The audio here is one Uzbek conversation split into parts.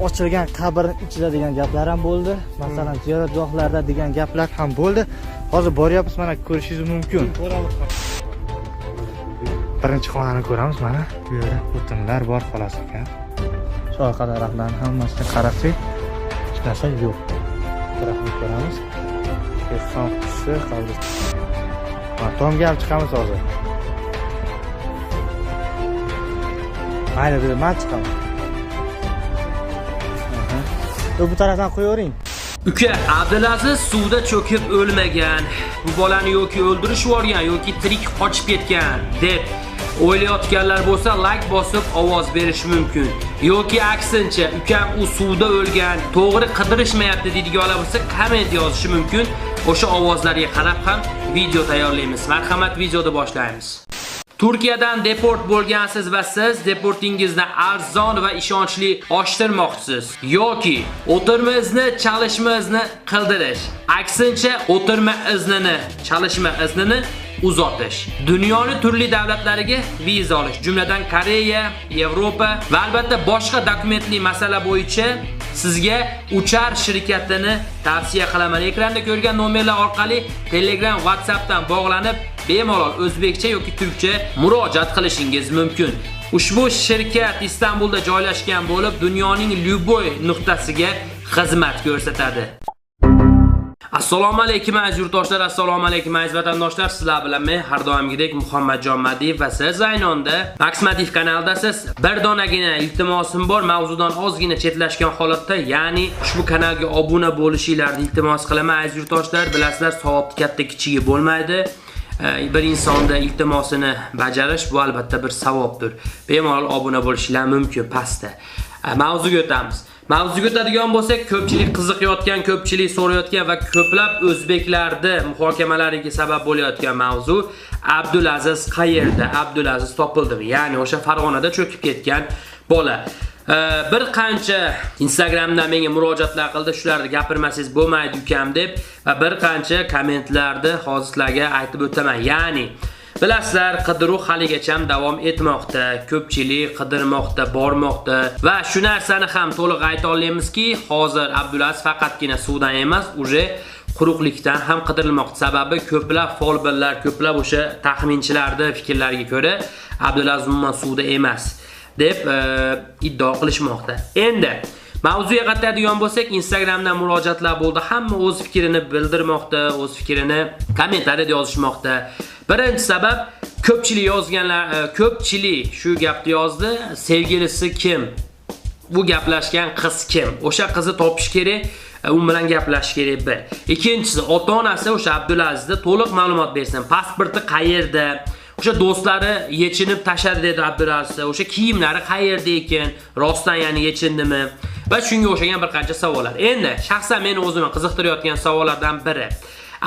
Ochilgan qabrning ichida degan gaplar ham bo'ldi. Masalan, ziyoratgohlarda degan gaplar ham bo'ldi. Hozir boryapmiz, mana ko'rishingiz mumkin. Birinchi xonani ko'ramiz, mana bu yerda o'tinlar bor xolos ekan. Shu orqa taraflarni hammasiga qarasak, hech narsa yo'q. Tarafni ko'ramiz. Ehson qutisi, qabriston. Ha, tomga ham chiqamiz hozir. Mayli, dedi, men chiqaman. Bu tarafdan qo'yavering. Uka, Abdulaziz suvda cho'kib o'lmagan. Bu bolani yoki o'ldirishib yuborgan yoki tirik qochib ketgan deb o'ylayotganlar bo'lsa, like bosib ovoz berish mumkin. Yoki aksincha, ukam u suvda o'lgan, to'g'ri qidirishmayapti deydiganlar bo'lsa, komment yozishi mumkin. O'sha ovozlarga qarab ham video tayyorlaymiz. Marhamat, videoni boshlaymiz. Turkiyadan deport bo'lgansiz va siz deportingizni arzon va ishonchli oshirmoqchisiz yoki o'tirma izni, chalishma izni qildirish. Aksincha, o'tirma iznini, chalishma iznini uzatish. Dunyoni turli davlatlariga viza olish, jumladan Koreya, Yevropa va albatta boshqa dokumentli masala bo'yicha sizga Uchar shirkatini tavsiya qilaman. Ekranda ko'rgan nomerlar orqali Telegram, WhatsAppdan bog'lanib bemalol o'zbekcha yoki turkcha murojaat qilishingiz mumkin. Ushbu shirkat Istanbulda joylashgan bo'lib, dunyoning любой nuqtasiga xizmat ko'rsatadi. Assalomu alaykum aziz yurtdoshlar, assalomu alaykum aziz vatandoshlar. Sizlar bilan men har doimgidek Muhammadjon Madiyev va siz aynonda Max Madiyev kanalidasiz. Bir donagina iltimosim bor, mavzudan ozgina chetlashgan holatda, ya'ni ushbu kanalga obuna bo'lishinglarni iltimos qilaman aziz yurtdoshlar. Bilasizlar, savobni katta kichigi bo'lmaydi. Bir insonda iltimosini bajarish bu albatta bir savobdir. Bemalol obuna bo'lishinglar mumkin pastda. Mavzuga o'tamiz. Mavzuga o'tadigan bo'lsak, ko'pchilik qiziqayotgan, ko'pchilik so'rayotgan va ko'plab o'zbeklarni muhokamalariga sabab bo'layotgan mavzu Abdulaziz qayerda? Abdulaziz topildimi? Ya'ni o'sha Farg'onada cho'kib ketgan bola. Bir qancha Instagramdan menga murojaatlar qildi, shularni gapirmasangiz bo'lmaydi ukam deb va bir qancha kommentlarni hozir sizlarga aytib o'taman. Ya'ni bilasizlar, qidiruv haligacha davom etmoqda, ko'pchilik qidirmoqda, bormoqda va shu narsani ham to'liq ayta olamizki, hozir Abdulaziz faqatgina suvdan emas, уже quruqlikdan ham qidirilmoqda. Sababi ko'plab folbinlar, ko'plab o'sha taxminchilarning fikrlariga ko'ra Abdulaziz umuman suvda emas deb iddao qilishmoqda. Endi mavzuga qaytadigan bo'lsak, Instagramdan murojaatlar bo'ldi. Hamma o'z fikrini bildirmoqda, o'z fikrini kommentariyada yozishmoqda. Birinchi sabab, ko'pchilik yozganlar, ko'pchilik shu gapni yozdi. Sevgilisi kim? Bu gaplashgan qiz kim? O'sha qizni topish kerak, u bilan gaplashish kerak bir. Ikkinchisi, ota-onasi o'sha Abdulazizga to'liq ma'lumot bersin. Pasporti qayerda? O'sha do'stlari yechinib tashladi dedi Abdulaziz. O'sha kiyimlari qayerda ekan? Rostdan ya'ni yechindimi? Va shunga o'xshagan bir qancha savollar. Endi shaxsan meni o'zimni qiziqtirayotgan savollardan biri.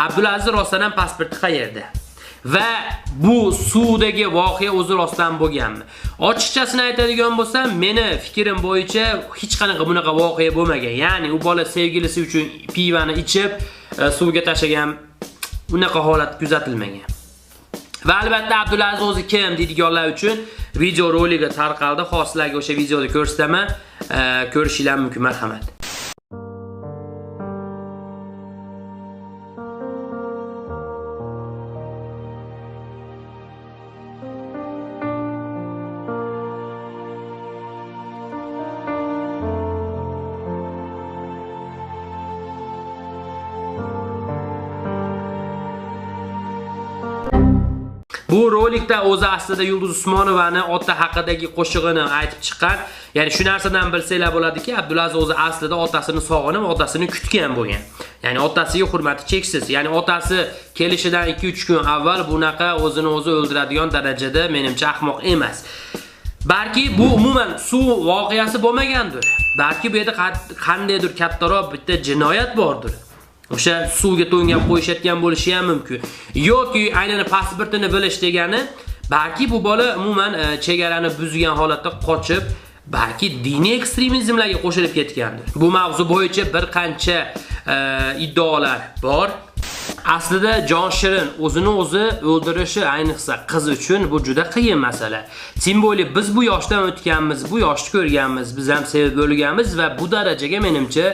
Abdulaziz rostdan ham pasporti qayerda? Va bu suvdagi voqea o'zi rostdan bo'lganmi? Ochiqchasini aytadigan bo'lsam, meni fikrim bo'yicha hech qanaqa bunaqa voqea bo'lmagan. Ya'ni u bola sevgilisi uchun pivani ichib, suvga tashlagan unaqa holat kuzatilmagan. Va albatta Abdulaziz o'zi kim deydiganlar uchun video roligi tarqaldi. Hozir sizlarga o'sha videoni ko'rsataman. Ko'rishinglar mumkin, marhamat. Bu rolikda o'zi aslida Yulduz Usmonovani ota haqidagi qo'shig'ini aytib chiqqan. Ya'ni shu narsadan bilsanglar bo'ladiki, Abdulaziz o'zi aslida otasini sog'inib, otasini kutgan bo'lgan. Ya'ni otasiga hurmati cheksiz. Ya'ni otasi kelishidan 2-3 kun avval bunaqa o'zini o'zi o'ldiradigan darajada menimcha ahmoq emas. Balki bu umuman suv voqeasi bo'lmagandir. Balki bu yerda qandaydir kattaroq bitta jinoyat bordir. O'sha suvga to'ngab qo'yishayotgan bo'lishi ham mumkin. Yoki aynan pasportini bilish degani, balki bu bola umuman chegarani buzgan holatda qochib, balki diniy ekstremizmlarga qo'shilib ketgandir. Bu mavzu bo'yicha bir qancha iddaolar bor. Aslida Jon Shirin o'zini o'zi o'ldirishi, ayniqsa qiz uchun bu juda qiyin masala. Тем более biz bu yoshdan o'tganmiz, bu yoshni ko'rganmiz, biz ham sevib o'lganmiz va bu darajaga menimcha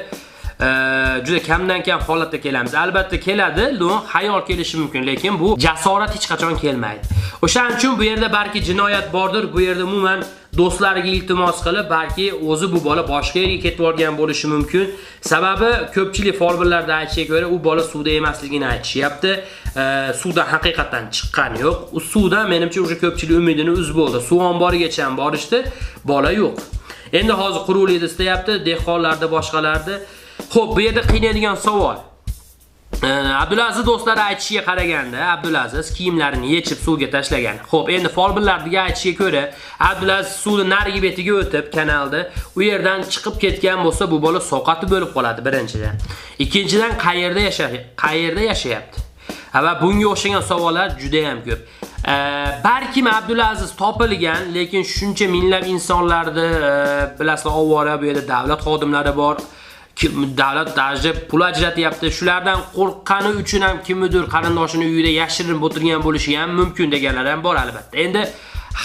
juda kamdan kam holatda kelamiz. Albatta keladi, lo'ng xayol kelishi mumkin, lekin bu jasorat hech qachon kelmaydi. O'shaning uchun bu yerda balki jinoyat bordir, bu yerda umuman do'stlariga iltimos qilib, balki o'zi bu bola boshqa yerga ketib olgan bo'lishi mumkin. Sababi ko'pchilik folbinlarda aytishiga ko'ra u bola suvda emasligini aytishyapti. Suvdan haqiqatan chiqqani yo'q. U suvdan menimcha o'sha ko'pchilik umidini uzib bo'ldi. Suv omborigacha ham borishdi, bola yo'q. Endi hozir quruqlikni istayapti, dehqonlarda, boshqalarda. Xo'p, bu yerda qiynaydigan savol. Abdulaziz do'stlari aytishiga qaraganda Abdulaziz kiyimlarini yechib suvga tashlagan. Xo'p, endi folbinlarga aytishiga ko'ra Abdulaziz suvni narigi betiga o'tib kanalda u yerdan chiqib ketgan bo'lsa, bu bola sovqatib o'lib qoladi birinchidan. Ikkinchidan qayerda qayerda yashayapti? Va bunga o'xshagan savollar juda ham ko'p. Balkim Abdulaziz topilgan, lekin shuncha minglab insonlarni bilasizlar, ovora bu yerda davlat xodimlari bor. Davlat darajada pul ajratyapti. Shulardan qo'rqqani uchun ham kimnidir qarindoshini uyida yashirinib o'tirgan bo'lishi ham mumkin deganlar ham bor albatta. Endi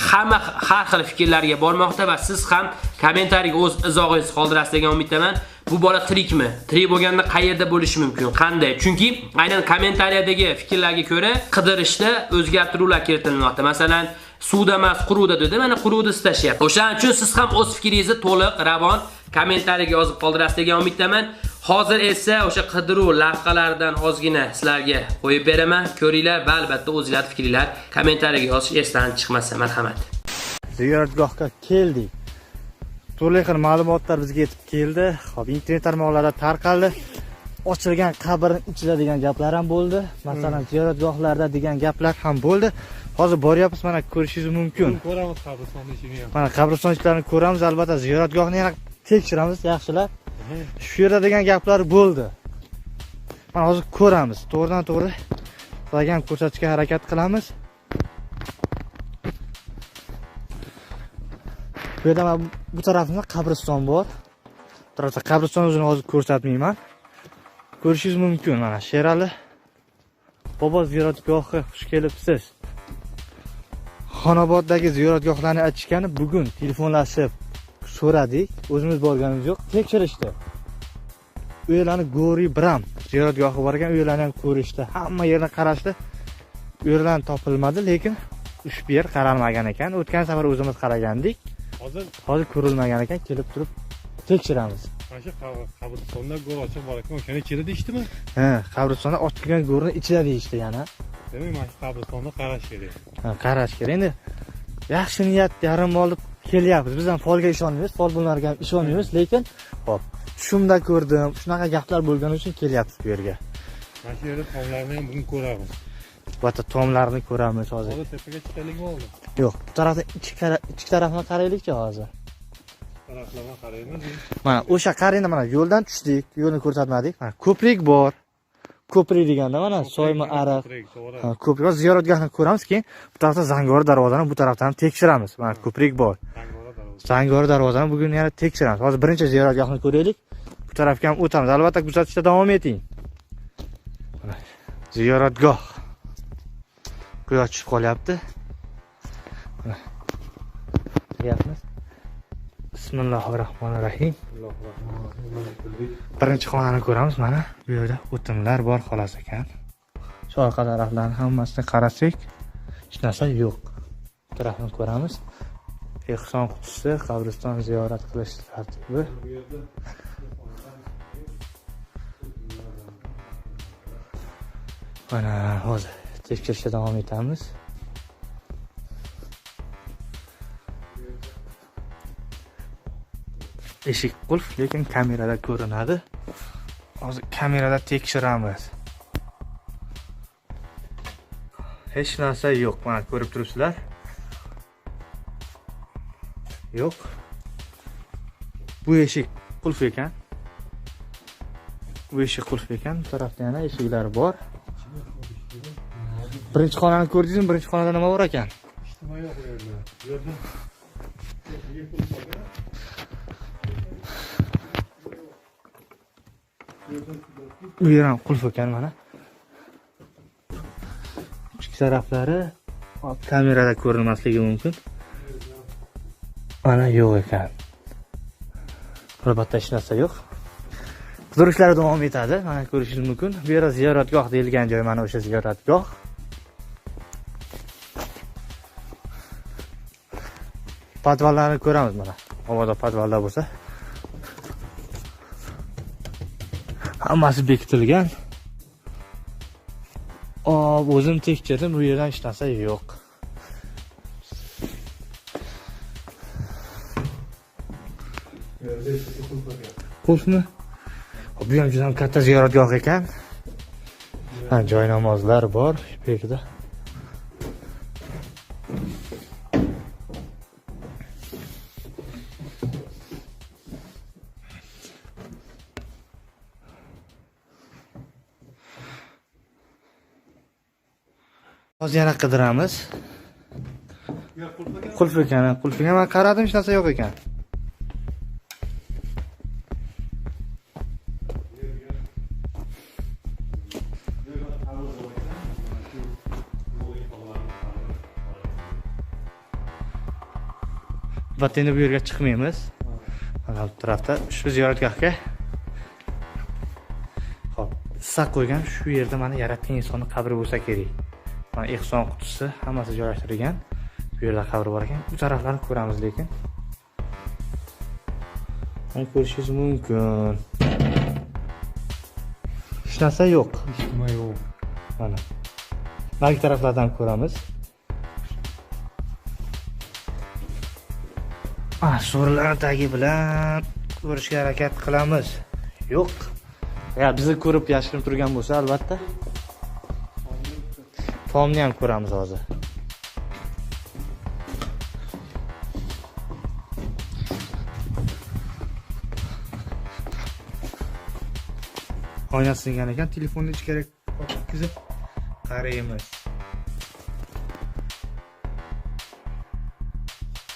hamma har xil fikrlarga bormoqda va siz ham kommentariyaga o'z izohingizni qoldirasiz degan umiddaman. Bu bola tirikmi? Tirik bo'lganda qayerda bo'lishi mumkin? Qanday? Chunki aynan kommentariyadagi fikrlarga ko'ra qidirishda o'zgartiruvlar kiritilmoqda. Masalan, suvda emas, quruvda dedi. Mana quruvda istashyapti. O'shaning uchun siz ham o'z fikringizni to'liq, ravon kommentariyaga yozib qoldirasiz degan umiddaman. Hozir esa o'sha qidiruv lavhalaridan ozgina sizlarga qo'yib beraman. Ko'ringlar va albatta o'zingizlar fikringlar kommentariyaga yozish esdan chiqmasa, marhamat. Ziyoratgohga keldik. Turli xil ma'lumotlar bizga yetib keldi. Xo'p, internet tarmoqlarida tarqaldi. Ochilgan qabrning ichida degan gaplar ham bo'ldi. Masalan, ziyoratgohlarda degan gaplar ham bo'ldi. Hozir boryapmiz, mana ko'rishingiz mumkin. Ko'ramiz qabristonni ichini ham. Mana qabriston ichlarini ko'ramiz, albatta ziyoratgohni yana tekshiramiz yaxshilab. Shu yerda degan gaplar bo'ldi. Mana hozir ko'ramiz. To'g'ridan to'g'ri sizlarga ham ko'rsatishga harakat qilamiz. Bu yerda mana bu tarafda qabriston bor. Bu tarafda qabriston o'zini hozir ko'rsatmayman. Ko'rishingiz mumkin mana Sherali bobo ziyoratgohi, xush kelibsiz. Xonoboddagi ziyoratgohlarni aytishgani bugun telefonlashib so'radik, o'zimiz borganimiz yo'q, tekshirishdi. U yerlarni Go'ri Bram ziyoratgohi bor ekan, u yerlarni ham ko'rishdi, hamma yerni qarashdi. U yerdan topilmadi, lekin ushbu yer qaralmagan ekan. O'tgan safar o'zimiz qaragandik. Hozir ko'rilmagan ekan, kelib turib tekshiramiz. Mana shu qabristonda go'r ochiq bor ekan, o'shani ichida deyishdimi? Ha, qabristonda ochilgan go'rni ichida deyishdi yana. Demak, mana shu qabristonni qarash kerak. Ha, qarash kerak. Endi yaxshi niyat yarim olib kelyapmiz. Biz ham folga ishonmaymiz, folbinlarga ham ishonmaymiz, lekin hop, tushumda ko'rdim, shunaqa gaplar bo'lgani uchun kelyapmiz bu yerga. Mana shu yerda tomlarni ham bugun ko'ramiz. Albatta tomlarni ko'ramiz hozir. Hozir tepaga chiqaylikmi oldin? Yo'q, bu tarafdan ichki tarafini qaraylikchi hozir. Taraflarga qaraymiz. Mana o'sha qarangda, mana yo'ldan tushdik, yo'lni ko'rsatmadik. Mana ko'prik bor. Ko'prik deganda mana Soyma ariq. Ko'prik bor, ziyoratgohni ko'ramiz, keyin bu tarafda Zangor darvozani bu tarafdan ham tekshiramiz. Mana ko'prik bor. Zangor darvozani bugun yana tekshiramiz. Hozir birinchi ziyoratgohni ko'raylik. Bu tarafga ham o'tamiz. Albatta kuzatishda davom eting. Mana ziyoratgoh. Quyosh tushib qolyapti. Mana kiryapmiz. Bismillahirrohmanirrohim. Birinchi xonani ko'ramiz mana. Bu yerda o'tinlar bor xolos ekan. Shu orqa taraflarni hammasini qarasak, hech narsa yo'q. Bu tarafni ko'ramiz. Ehson qutisi, qabriston ziyorat qilish tartibi. Mana hozir tekshirishda davom etamiz. Eshik qulf, lekin kamerada ko'rinadi. Hozir kamerada tekshiramiz. Hech narsa yo'q, mana ko'rib turibsizlar. Yo'q. Bu eshik qulf ekan. Bu eshik qulf ekan. Bu tarafda yana eshiklar bor. Birinchi xonani ko'rdingizmi? Birinchi xonada nima bor ekan? Hech nima yo'q u yerda. Bu yerda Bu yer ham qulf ekan mana. taraflari hop kamerada ko'rinmasligi mumkin. Mana yo'q ekan. Albatta hech narsa yo'q. Qidiruv ishlari davom etadi. Mana ko'rishingiz mumkin. Bu yerda ziyoratgoh deyilgan joy, mana o'sha ziyoratgoh. Podvallarni ko'ramiz mana. Ovoda podvallar bo'lsa. Hammasi bekitilgan. Hop, o'zim tekshirdim, bu yerdan hech narsa yo'q. Qulfmi? Bu ham juda ham katta ziyoratgoh ekan. Ha, joy namozlar bor bu yerda. Hozir yana qidiramiz. Qulf ekan, qulf ekan. Men qaradim, hech narsa yo'q ekan. Albatta endi bu yerga chiqmaymiz. Mana bu tarafda shu ziyoratgohga. Xo'p, saq qo'ygan shu yerda mana yaratgan insonning qabri bo'lsa kerak. Mana ehson qutisi hammasi joylashtirilgan. Bu yerda qabri bor ekan. Bu taraflarni ko'ramiz lekin. Mana ko'rishingiz mumkin. Hech narsa yo'q. Hech nima yo'q. Mana. Narigi taraflardan ko'ramiz. So'rilarni tagi bilan ko'rishga harakat qilamiz. Yo'q. Ya bizni ko'rib yashirinib turgan bo'lsa, albatta. Tomni ham ko'ramiz hozir. Oyna singan ekan, telefonni ichkari o'tkazib qaraymiz.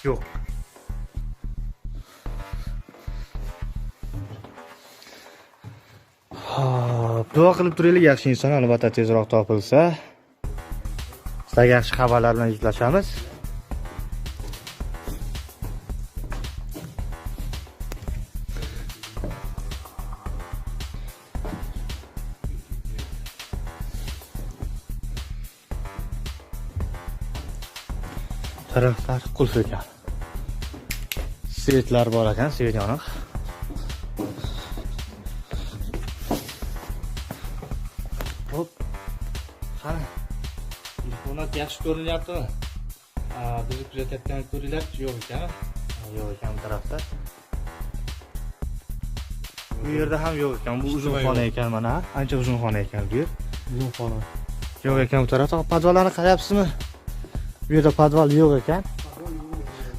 Yo'q. Xo'p, duo qilib turaylik, yaxshi inson albatta tezroq topilsa. Sizlarga yaxshi xabarlar bilan yuzlashamiz. Taraflar qulf ekan. Svetlar bor ekan, svet yoniq. Hop. Qara. Telefonda yaxshi ko'rinyaptimi? Bizni kuzatayotgan ko'ringlar, yo'q ekan. Yo'q ekan bu tarafda. Bu yerda ham yo'q ekan. Bu uzun xona ekan mana. Ancha uzun xona ekan bu yer. Uzun xona. Yo'q ekan bu tarafda. Podvallarni qarayapsizmi? Bu yerda podval yo'q ekan.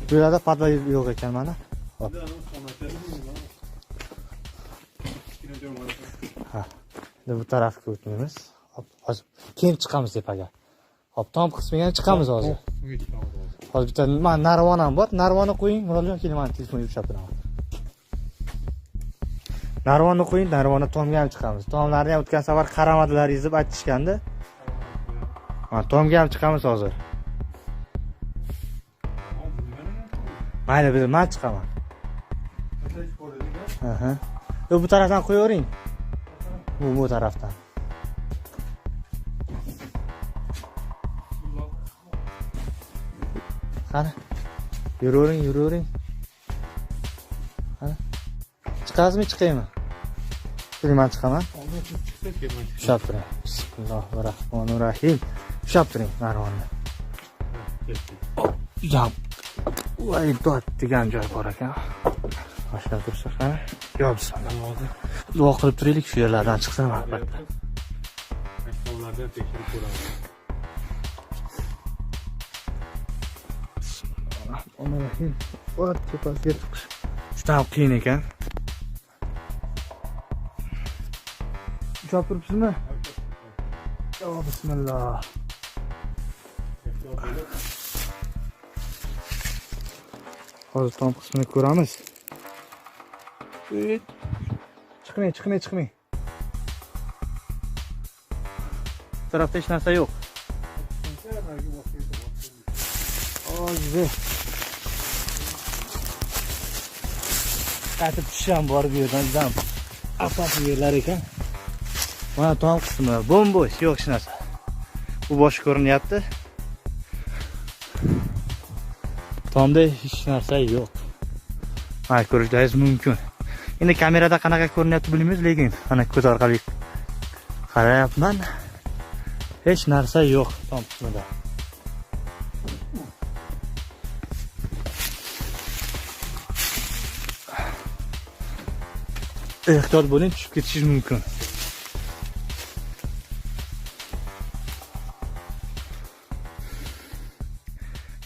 Bu yerda podval yo'q ekan mana. Hop. Ha. Endi bu tarafga o'tmaymiz. Hop, hozir keyin chiqamiz tepaga. Hop, tom qismiga chiqamiz hozir. Hozir bitta mana narvon ham bor. Narvonni qo'ying, Murodjon keling, mana telefonni ushlab turaman. Narvonni qo'ying, narvonni tomga ham chiqamiz. Tomlarni ham o'tgan safar qaramadilaringiz deb aytishgandi. Mana tomga ham chiqamiz hozir. Mayli, biz men chiqaman. Aha. Yo'q, bu tarafdan qo'yavering. Bu tarafdan. Qani. Yuravering, yuravering. Qani. Chiqasizmi, chiqaymi? Keling, men chiqaman. Ushlab turing. Bismillahirrohmanirrohim. Ushlab turing narvonni. Jam. Voy, dod degan joy bor ekan. Boshlab tursa, qani. Yo, bismillah. Duo qilib turaylik, shu yerlardan chiqsin albatta. Maktablardan tekshirib ko'ramiz. Bismillahirrohmanirrohim. Voy, tepasiga chiqish juda ham qiyin ekan. Ushlab turibsizmi? Yo, bismillah. Hozir tom qismini ko'ramiz. Chiqmang, chiqmang, chiqmang. Bu tarafda hech narsa yo'q. Hozir qaytib tushish ham bor bu yerdan, juda ham opasli yerlar ekan. Mana tom qismi bo'm-bo'sh, yo'q hech narsa. Bu bosh ko'rinyapti. Tomda hech narsa yo'q. Mana ko'rishingiz mumkin. Endi kamerada qanaqa ko'rinyapti bilmaymiz, lekin mana ko'z orqali qarayapman. Hech narsa yo'q tom qismida. Ehtiyot bo'ling, tushib ketishingiz mumkin.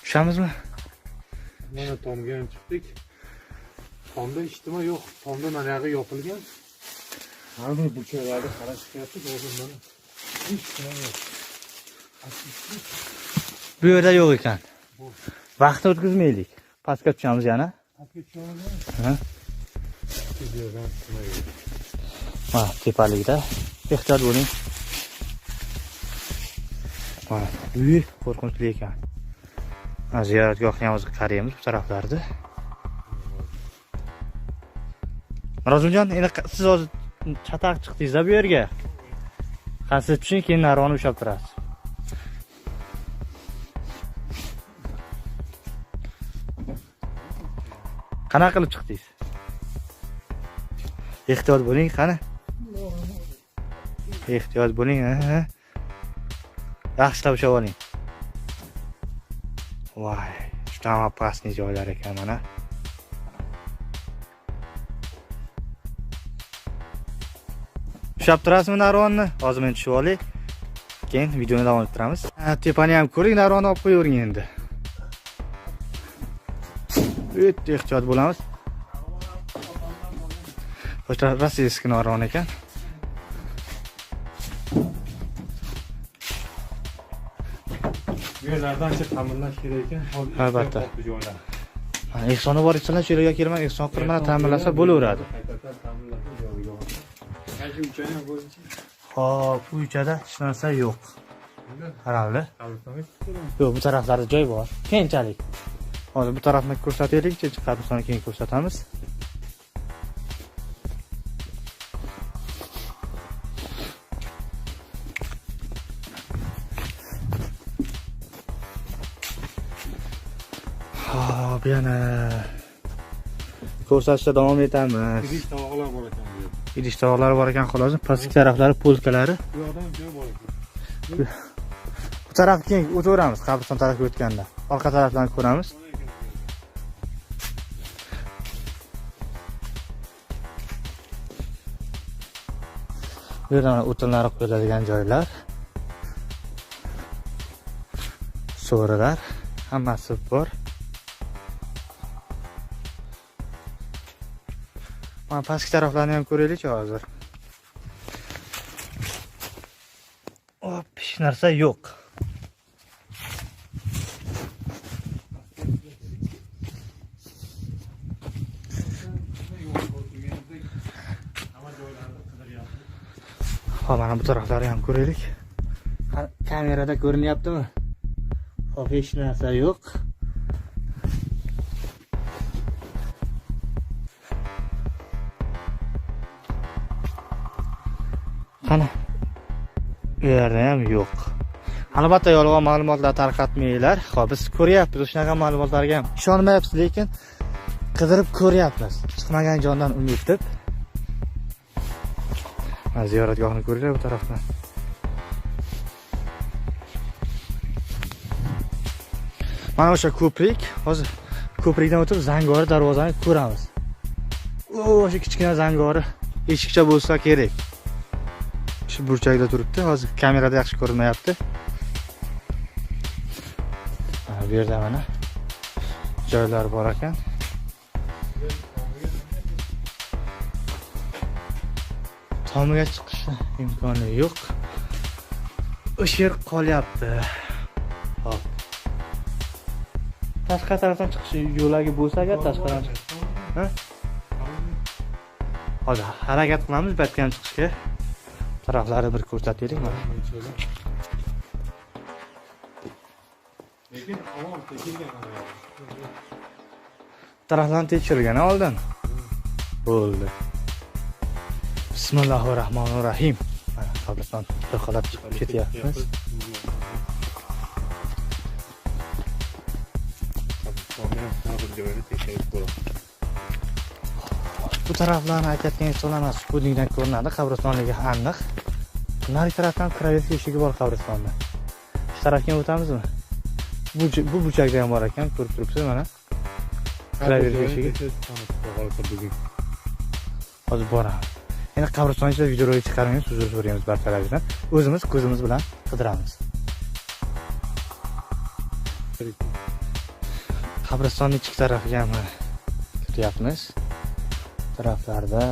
Tushamizmi? Mana tomga ham chiqdik. Tomda ijtimo yo'q. Tomda nariyog'i yopilgan. Har bir burchaklarga qarab chiqyapmiz, hozir mana hech nima yo'q. Bu yerda yo'q ekan. Vaqtni o'tkazmaylik. Pastga tushamiz yana. Pastga tushamizmi? Ha. Mana tepalikda ehtiyot bo'ling. Mana uy qo'rqinchli ekan. Mana ziyoratgohni ham o'zi qaraymiz bu taraflarda. Mirozimjon, endi siz hozir chataq chiqdingiz-da bu yerga. Qani siz tushing, keyin narvoni ushlab turasiz. Qanaqa qilib chiqdingiz? Ehtiyot bo'ling, qani. Ehtiyot bo'ling, ha. Yaxshilab ushlab oling. Voy, juda ham opasli joylar ekan mana. Ushlab turasizmi narvonni? Hozir men tushib olay. Keyin videoni davom ettiramiz. Tepani ham ko'ring, narvonni olib qo'yavering endi. O'ta ehtiyot bo'lamiz. O'sha rosa eski narvon ekan. Bu yerlardan ancha ta'mirlash kerak ekan. Albatta. Ehsoni bor etsalar shu yerga kelmay ehson qilib mana ta'mirlasa bo'laveradi. Xo'p, bu uychada hech narsa yo'q. Qaranglar. Yo'q, bu taraflarda joy bor. Keyinchalik. Hozir bu tarafni ko'rsataylikchi, qabristonni keyin ko'rsatamiz. Xo'p, yana ko'rsatishda davom etamiz. Idish tovoqlar bor ekan bu yerda. Idish tovoqlar bor ekan xolos. Pastki taraflari polkalari. Bu yoqdan joy bor ekan. Bu taraf keyin o'taveramiz, qabriston tarafga o'tganda. Orqa taraflarni ko'ramiz. Bu yerda mana o'tinlar qo'yiladigan joylar. So'rilar hammasi bor. Mana pastki taraflarni ham ko'raylik hozir. Hop, hech narsa yo'q. Hop, mana bu taraflarni ham ko'raylik. Kamerada ko'rinyaptimi? Hop, hech narsa yo'q. Qani, u yerda ham yo'q. Albatta yolg'on ma'lumotlar tarqatmanglar. Xo'p, biz ko'ryapmiz, shunaqa ma'lumotlarga ham ishonmayapmiz, lekin qidirib ko'ryapmiz. Chiqmagan jondan umid deb. Mana ziyoratgohni ko'ringlar bu tarafdan. Mana o'sha ko'prik, hozir ko'prikdan o'tib Zangori darvozani ko'ramiz. O'sha kichkina Zangori eshikcha bo'lsa kerak. Shu burchakda turibdi. Hozir kamerada yaxshi ko'rinmayapti. Mana bu yerda mana joylar bor ekan. Tomiga chiqish imkoni yo'q. O'sha yer qolyapti. Hop. Tashqari tarafdan chiqish yo'lagi bo'lsa agar tashqaridan chiqish. Ha? Hozir harakat qilamiz bu yerdan chiqishga. Taraflari bir ko'rsataylik mana. Lekin tamom tekilgan mana. Tarafdan tekshirilgan oldin. Bo'ldi. Bismillahirrohmanirrohim. Mana qabriston to'qalab chiqib ketyapmiz. Bu taraflarni aytayotgan insonlar emas, sputnikdan ko'rinadi, qabristonligi aniq. Nari tarafdan kiraversa eshigi bor qabristonda. Shu tarafga o'tamizmi? Bu burchakda ham bor ekan, ko'rib turibsiz mana. Kiraversa eshigi. Hozir boramiz. Endi qabriston ichida videorolik chiqarmaymiz, uzr so'raymiz barchalardan. O'zimiz ko'zimiz bilan qidiramiz. Qabristonning ichki tarafiga ham kiryapmiz. Taraflarda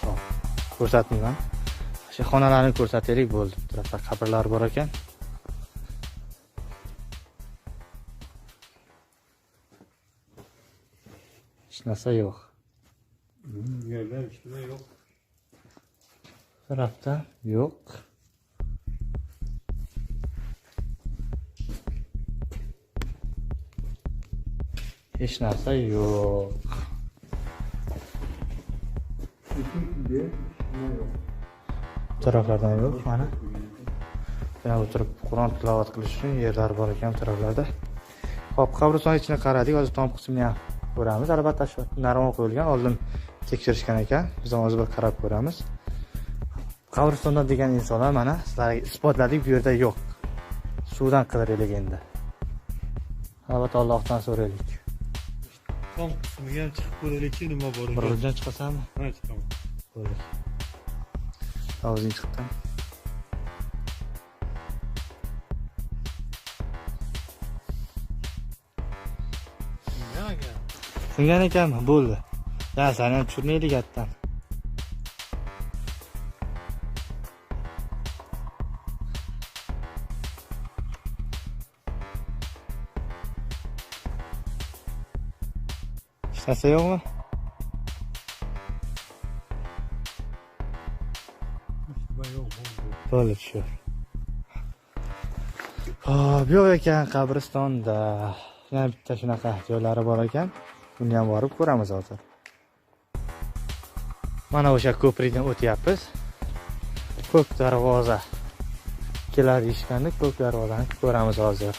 hop, ko'rsatmayman. Shu xonalarni ko'rsataylik bo'ldi. Bu tarafda qabrlar bor ekan. Hech narsa yo'q. Yerlar hech nima yo'q. Tarafda yo'q. Hech narsa yo'q. Taraflardan yo'q mana. Yana o'tirib Qur'on tilovat qilish uchun yerlar bor ekan taraflarda. Xo'p, qabriston ichini qaradik, hozir tom qismini ham ko'ramiz. Albatta shu narvon qo'yilgan, oldin tekshirishgan ekan. Biz ham hozir bir qarab ko'ramiz. Qabristonda degan insonlar mana sizlarga isbotladik, bu yerda yo'q. Suvdan qidiraylik endi. Albatta Allohdan so'raylik. Tom qismiga ham chiqib ko'raylikchi, nima bor ekan. Bir o'zing chiqasanmi? Ha, chiqaman. Bo'ldi. O'zing chiqding. Singan ekanmi? Bo'ldi. Ya, seni ham tushirmaylik hattan. Hech narsa yo'qmi? Bo'ldi, tushir. Hop, yo'q ekan qabristonda. Yana bitta shunaqa joylari bor ekan. Buni ham borib ko'ramiz hozir. Mana o'sha ko'prikdan o'tyapmiz. Ko'k darvoza. Kelar eshikni, ko'k darvozani ko'ramiz hozir.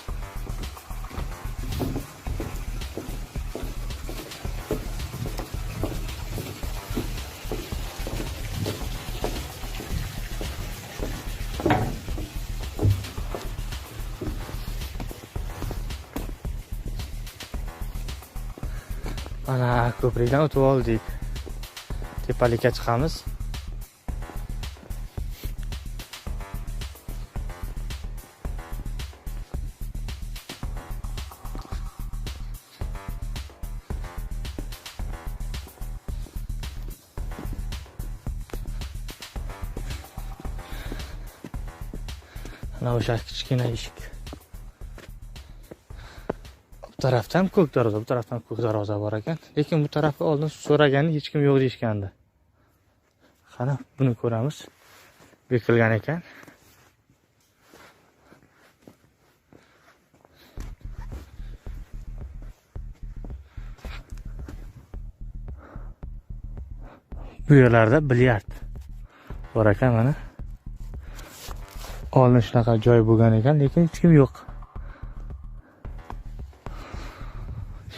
Mana ko'prikdan o'tib oldik. Tepalikka chiqamiz. Mana o'sha kichkina eshik. Bu tarafdan ko'k darvoza, bu tarafdan ko'k darvoza bor ekan. Lekin bu tarafga oldin so'raganda hech kim yo'q deyishgandi. Qani buni ko'ramiz. Bekilgan ekan. Bu yerlarda bilyard bor ekan mana. Oldin shunaqa joy bo'lgan ekan, lekin hech kim yo'q.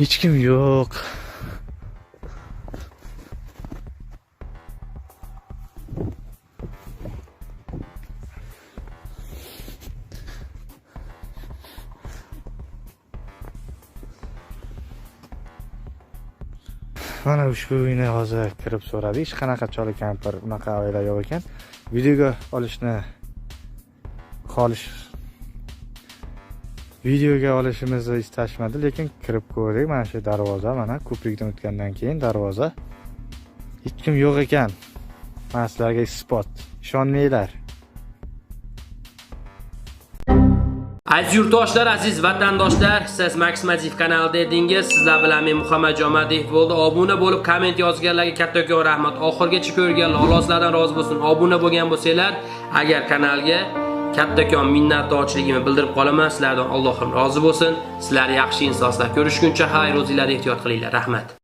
Hech kim yo'q. Mana ushbu uyni hozir kirib so'radik. Hech qanaqa choli kampir, unaqa oila yo'q ekan. Videoga olishni videoga olishimizni istashmadi, lekin kirib ko'rdik. Mana shu darvoza, mana ko'prikdan o'tgandan keyin darvoza. Hech kim yo'q ekan. Mana sizlarga isbot. Ishonmanglar. Aziz yurtdoshlar, aziz vatandoshlar, siz Max Madiyev kanalida edingiz. Sizlar bilan men Muhammadjon Madiyev bo'ldi. Obuna bo'lib komment yozganlarga kattakon rahmat. Oxirgacha ko'rganlar, Alloh sizlardan rozi bo'lsin. Obuna bo'lgan bo'lsanglar, agar kanalga Kattakon minnatdorchiligimni bildirib qolaman. Sizlardan Allohim rozi bo'lsin. Sizlar yaxshi insonsizlar. Ko'rishguncha xayr, o'zingizlar ehtiyot qilinglar. Rahmat.